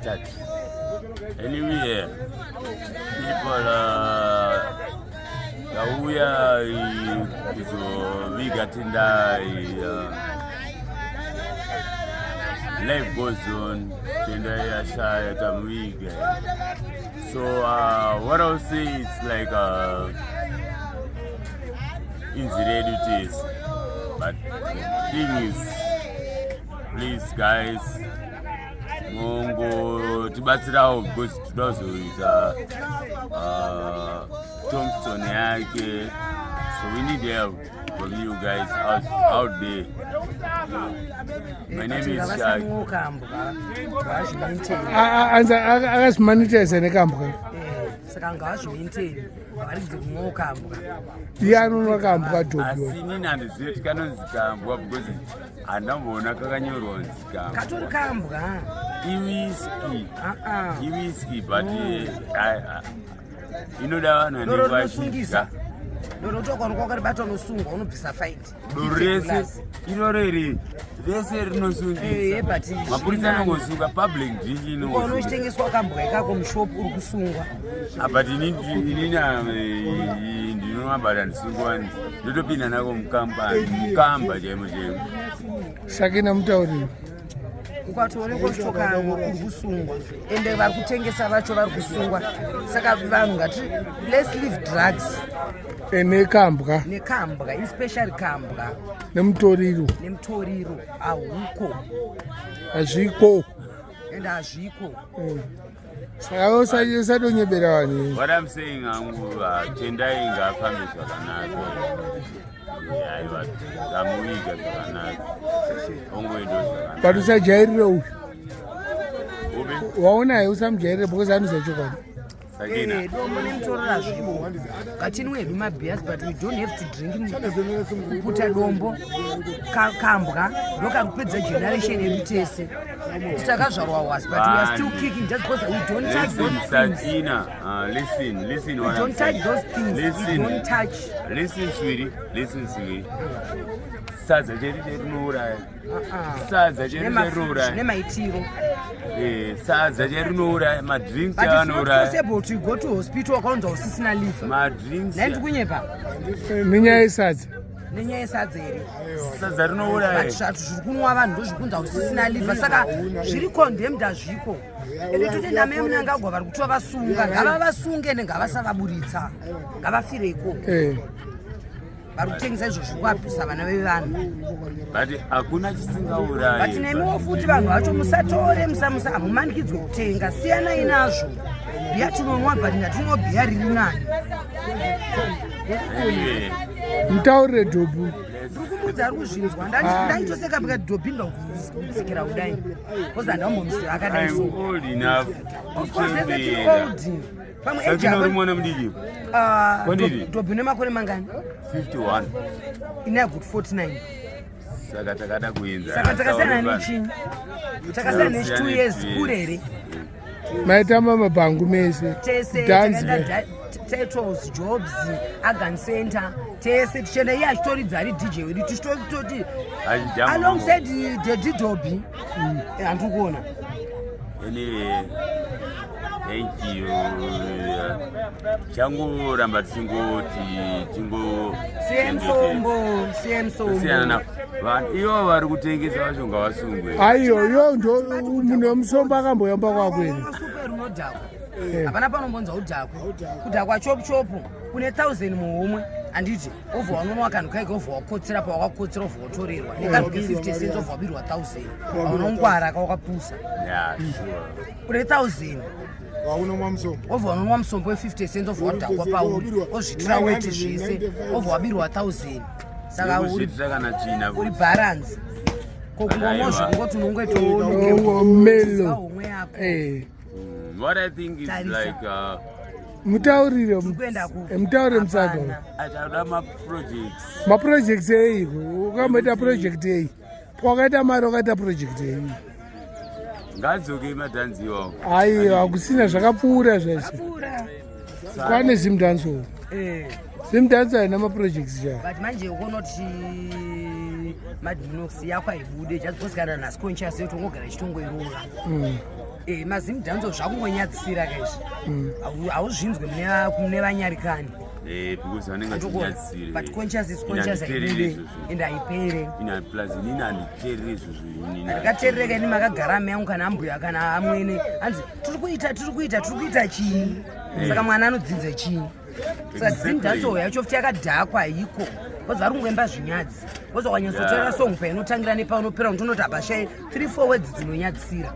Start. Anyway, people tauya kuzoviga Tendai. Life goes on. Tendai ashaya, tamuviga. So what I'll say is like inzira yedu tese, but the thing is, please guys, mongotibatsirawo because toda kuzoita tombstone yake, so we need help from you guys out there. My name is Shaki. Kambwa ngazvimaintain. Akazvimonetiza nekambwa. Saka ngazvimaintain, varidzi kumwawo kambwa. Iye anonwa kambwa, Dhobhi. Asi inini handizivi kuti kanonzi kambwa because handamboona kakanyorwa kunzi kambwa. Katori kambwa. Iwhisky. Ah-ah. Iwhisky, but inoda vanhu Doro vanenge rinosungisa. vachidya. Doro utokwanikwa ukaribata unosungwa, unobvisa faindi. Doro rese iroro iri rese rinosungisa. But Mapurisa anongosunga public drink inongosunga. Unochitengeswa kambwa ikako mushopu, uri kusungwa. Ah, but inini ndinomabata ndisungwa, ndotopinda nako mukampani, mukamba chaimo chaimo. Sakina, mutauriro. Ukatoonekwa uchitokamwa, uri kusungwa, ende vari kutengesa vacho vari kusungwa. Saka vanhu ngati let's leave drugs. Nekambwa. Nekambwa, especially kambwa. Nemutoriro. Nemutoriro ahuko. Hazviko. Ende hazviko. Saka usadonyebera vanhu. What I'm saying hangu, Tendai ngaafambe zvakanaka. Aiwa, tamuviga zvakanaka, ongoendo zvakanaka. But usajairire uyu. Upi? Waonaye, usamujairire because anoziva chokwadi. Sakina. Dombo nemutoriro hazviko. Ngatinwe hedu mabeers, but we don't have to drink, kuputa dombo. Kambwa ndokakupedza generation yedu tese. Takazvarwa was, but we are still kicking just because we don't touch Listen, those things. Sakina, listen, listen We what I'm don't touch saying. those things. We Listen. don't touch. Listen, sweetie, listen, sweetie. Sadza chedu cherinouraya. Uh-uh. Sadza chedu Zvine cherinouraya. maitiro. Sadza cherinouraya, madrinks But it's not anouraya. possible to go to hospital wakaunzwa usisina liver. Madrinks. Nhai, ndikunyepa? Nenyaya yesadza. Nenyaya yesadza here? Sadza rinouraya. But zvatu zviri kunwa vanhu ndo zviri kunza usisina liver, saka zviri condemned, hazviko. Ende totenda mai Munangagwa vari kuti vavasunga, ngavavasunge ende ngavasavaburitsa, ngavafireko. Vari kutengesa izvo zviri kuabhusa vana vevanhu. But hakuna chisingaurayi. But nemiwo futi vanhu vacho musatore, musamusa, hamumanikidzwe kutenga, siyanai nazvo. Bhiya tinonwa, but ngatinwa bhiya riri nani. Anyway, Mutaurire, Dhobhu. Ndiri kumudza, ari kuzvinzwa. Ndaitoseka pakati Dhobhi ndakutsikira kudai because handambomusiva akadai so. I'm old enough Of course, tese tiri kuchembera. old. Pamwe age Sakina, uri yako. mwana mudiki. Ah, Kwandiri? Dhobhi nemakore mangani? 51. Ine good 49. Saka takada kuenza. Saka takasiyana nechinyi? Takasiyana nechi 2 years kure here? Maitamba mabhangu mese. Tese. Dance. Takaenda Titles Jobs Agan Center tese tichienda, iye achitoridza ari DJ wedu, tichitoti Achijamba. alongside Daddy Dobby, handiri kuona. Anyway, thank you. Changoramba tichingoti tingo Siye musombo, siye musombo. Siyana na vanhu ivo vari kutengesa vacho, ngavasungwe. Aiyo, yo ndo munhu wemusombo akamboyamba kwakwene. Super unodhakwa, hapana panombonza udhakwa, kudhakwa chopu chopu kune 1000 muhomwe, handiti? Obva wanonwa kanhu kaike, obva wakotsera, pawakakotsera obva watorerwa nekanhu ke50 cents, obva wabirwa 1000. Haunongwara kawakapusa. Yeah, sure. Une 1000. Waunomwa musombo. Obva wanonwa musombo we50 cents, obva wadhakwa pauri, ozvitira weti zvese, obva wabirwa 1000, saka uri Nekuzviitira kana tsvina. Uri balance kokungomwa. Aiwa. Zvekungoti Oh, melo. unongotomwe yako. What I think is Tarisa. like Mutaurire. Tiri kuenda ku Mutaurire musaga. Hapana. Achauda maprojects. Maprojects eiko? Ukamboita project ei? Wakaita mari, wakaita project ei? Ngadzokei madhanzi iwawo. Aiwa, hakusina, zvakapfuura zvese. Pfuura. Kwane Zimdancehall. Zimdancehall haina maprojects cha. But manje ukaona kuti Madminox yako haibude just because kana nhasi conscious yetu ungogara ichitongoirova. Eh, maZimdancehall zvakungonyadzisira kaizvi. Hauzvinzwe mune vanyarikani. Eh, because vanenge vachinyadzisire. But conscious is conscious, haibude ende haipere. Ina plus inini handiteerere izvozvo inini. Handikateerereka ini, makagara amai angu kana ambuya kana amwene, hanzi tiri kuita, tiri kuita, tiri kuita chii? Saka mwana anodzidza chii? Saka Zimdancehall yacho futi yakadhakwa, haiko, because vari kungoimba zvinyadzi, because wakanyatsoteerera song painotangira nepaunopera, unotonoti hapashai 3 4 words dzinonyadzisira.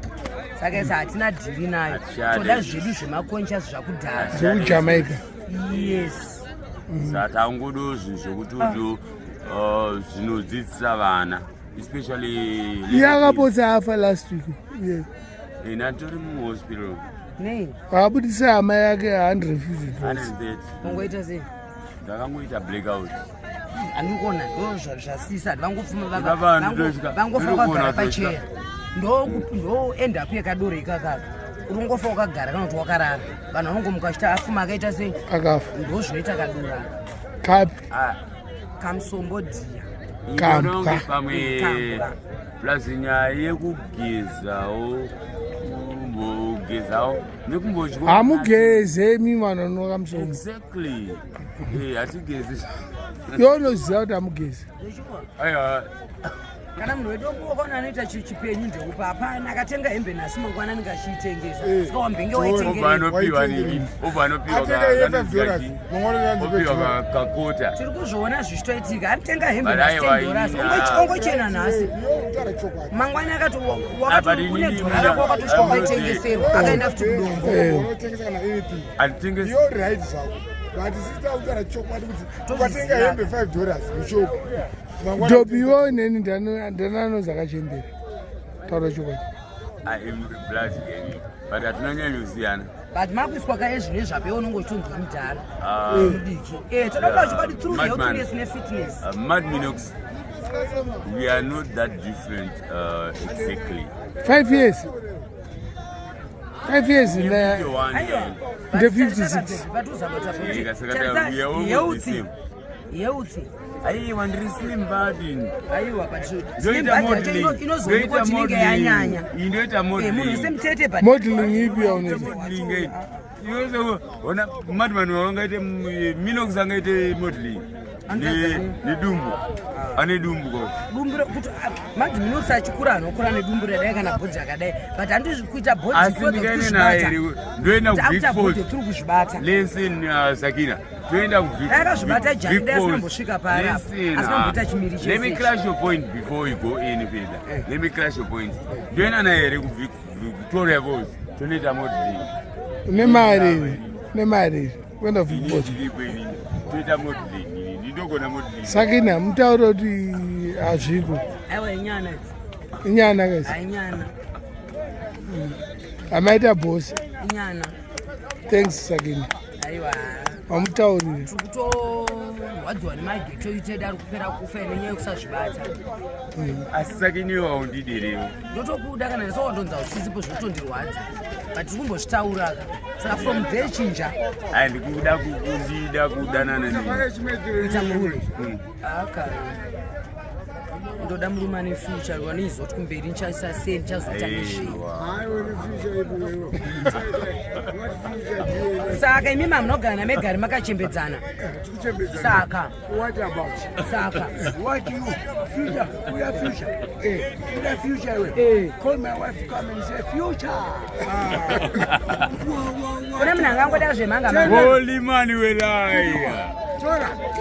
Saka isa hatina dhiri nayo. Hatishade. Toda zvedu zvemaconsious zvakudhara. ZvekuJamaica. Yes. Saka tangodo zvinhu zvekuti kuti zvinodzidzisa vana, especially Iye akapotsa afa last week, yeah. Ina tori muhospital. Nei? Akabudisa hama yake $150. 130. Ungoita sei? Ndakangoita blackout. Handiri kuona ndo zvasisa handi vangopfuma. Ivava ndotya. Vangofa Ndiri kuona wakagara totya. pacheya, ndo end up yekadoro ikakaka. Urongofa wakagara kana kuti wakarara, vanhu vanongomuka vachiti afuma, akaita sei? Akafa. Ndo zvinoita kadoro aka. Kapi? Ah, Kamusombodhiya. Kambwa. ndinonge pamwe Kambwa. plus nyaya yekugezawo, kumbogezawo nekumbodya. Hamugeze imi vanhu vanoka musombo? Exactly. Eh, hatigezi. Iwe unoziva kuti hamugezi. Aiwa. Kana munhu wedu wakaona anoita chipenyu ndeupa, hapana akatenga hembe nhasi, mangwana anenge achiitengesa. Saka wambenge Obva waitengerei? anopiwa nini, obva anopiwa. Atenga iye $5, mangwana yanzi Opiwa petrol. kakota. Tiri kuzviona zvichitoitika, aritenga hembe But nhasi aiwa, $10, ongochena nhasi. Iwe utaura chokwadi. Mangwana akati Ah, but wakati une dhora rako, wakatosvika waitengeserwa, akaenda futi kudongo. Unotengesa kana anything. Hatitengesi. Iyo right zvako, but sista, kutaura chokwadi kuti ukatenga hembe $5 mushop, mangwana. Dhobi, iwe neni ndananozi akachembera, taura chokwadi. Blood gang, but hatina nyanyosiyana. But makuiswa kaye zvino zvapo, unonge uchitonzwa mudhara Ah, mudiki. Toda kuda chokwadi through Madman. healthiness nefitness. Mad Minox, we are not that different, exactly. 5 years, 5 years. 51. Aiwa. Nde 56. Yeah, saka we are almost the same. Healthy. Aiwa, ndiri slim body. Aiwa, but Ndoita modeling. inozoonekwa kuti inenge yanyanya. Iyi ndoita Munhu modeling. wese mutete, but Modeling ipi yaunoita? Modeling, eh. Iwe ona madman wangaite, Minox angaite modeling nedumbu, ane dumbu ko. Dumbu kuti madminox achikura anokura nedumbu radai kana bhodhi akadai, but handizvi kuita bhodhi. Asi ndikaende naye here, ndoenda kuVic Falls. Tiri kuzvibata. Listen, Sakina, toenda. Akazvibata Jani, dai asinombosvika paari apa. Asinomboita chimiri Let me chese. crash your point before you go any further. Let me crash your point. Ndoenda naye here kuVictoria Falls, tonoita modeling? Une mari, une mari kuenda Ini kuVic Falls? ndiripo inini, toita modeling, inini ndindogona modeling. Sakina, mutaura kuti hazviko. Aiwa, inyana idzi. Inyana kaisi. Ainyana. Amaita bhosi. Inyana. Thanks, Sakina. Aiwa. Wamutaurire. Tiri kutorwadziwa nemageto itedu ari kupera kufa nenyaya yekusazvibata. Asi Sakiniwo haundidirewo. Ndotokuda, kana ndisokandonza usisipo zvinotondirwadza, but tiri kumbozvitauraka, saka from there chinja. Ai, ndikuda kundida kudanana neni. Kuita murume aka ndoda murume ane future, wanoizoti kumberi ndichaisa sei, ndichazoita nezvei. Hayi, wene future ipo wewe. What future do you Saka imi mamunogara namegari makachembedzana. Tikuchembedzana. Saka What about? Saka What you future? We are future. Eh, we are future. We. Eh. Call my wife to come and say future. Kune munhu angangoda zvemanga manga. Holy man welaya. Tora.